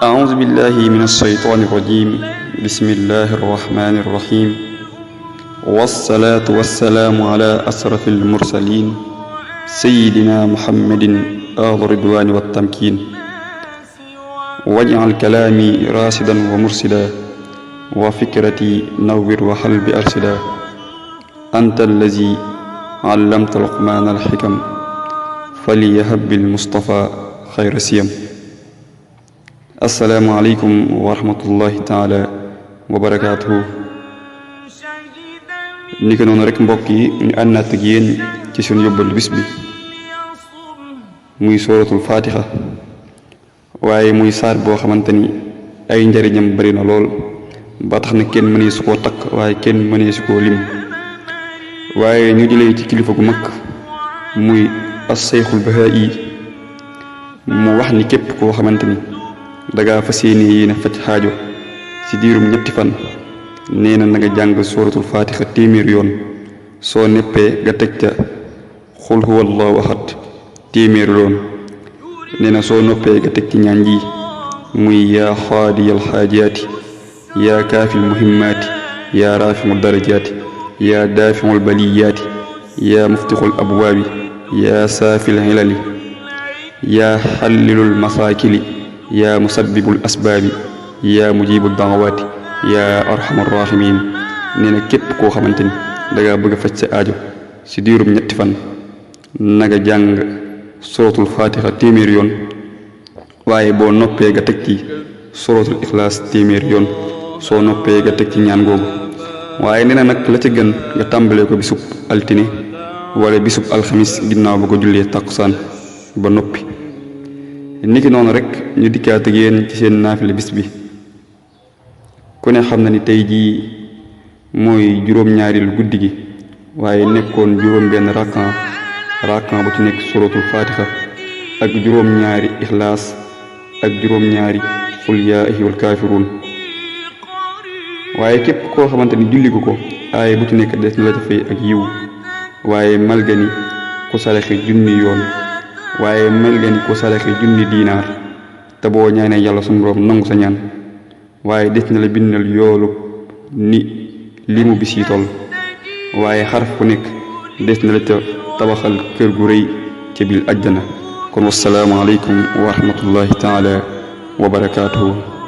أعوذ بالله من الشيطان الرجيم بسم الله الرحمن الرحيم والصلاة والسلام على أشرف المرسلين سيدنا محمد آل الرضوان والتمكين واجعل كلامي راشدا ومرشدا وفكرتي نور وقلبي أرشدا أنت الذي علمت لقمان الحكم فليهب بالمصطفى خير سيم. asalaamaaleykum wa rahmatullahi taala wa barakaatuhu. ni ko noonu rek mbokk yi ñu àndaat ak yéen ci sunu yóbbalu bis bi muy sooratul fatiha waaye muy saar boo xamante ni ay njariñam bari na lool ba tax na kenn mënee su koo takk waaye kenn mënee su koo lim waaye ñu jëlee ci kilifa gu mag muy as-Sayxul Bahaa'i mu wax ni képp koo xamante ni dangaa fas yéene faj xaajo ci diirum ñetti fan nee na nga jàng suratul fatiha téeméer yoon soo neppee nga teg ca xul huwallahu ahad téeméer yoon nee na soo noppee nga teg ci ñaan ji muy yaa xaadiyal xaajaati yaa kaafil muhimmaati yaa raafimu darajaati yaa daafimul baliyaati yaa muftixul abwaabi yaa saafil hilali yaa xallilul masaakili yaa musabbibul asbaabi yaa mujibul daawaati yaa arhamar rahimin nee na képp koo xamante ni dangaa bëgg a faj sa aajo ci diirum ñetti fan naga jàng suratul fatiha téeméer yoon waaye boo noppee nga teg ci suratul ixlaas téeméer yoon soo noppee nga teg ci ñaan googu waaye nee na nag la ca gën nga tàmbalee ko bisub altine wala bisub alxamis ginnaaw ba ko jullee takkusaan ba noppi. niki noonu rek ñu dikkaat ak yéen ci seen naafile bis bi ku ne xam na ni tey jii mooy juróom-ñaareelu guddi gi waaye nekkoon juróom-benn rakkan bu ci nekk suratul fatiha ak juróom-ñaari ixlaas ak juróom-ñaari xul yaa ayyuhal kaafiruun waaye képp koo xamante ni julli ko aaye bu ci nekk des na la ca fay ak yiw waaye malga ni ku saraxe junni yoon waaye mel nga ni ko saraxe junni diinaar te boo ñaanee yàlla sunu borom nangu sa ñaan waaye des na la bindal yoolu ni limu bis yi toll waaye xaraf ku nekk des na la ca tabaxal kër gu rëy ca biir àjjana kon wassalaamu aleykum wa rahmatullahi taala wa barakaatuhu.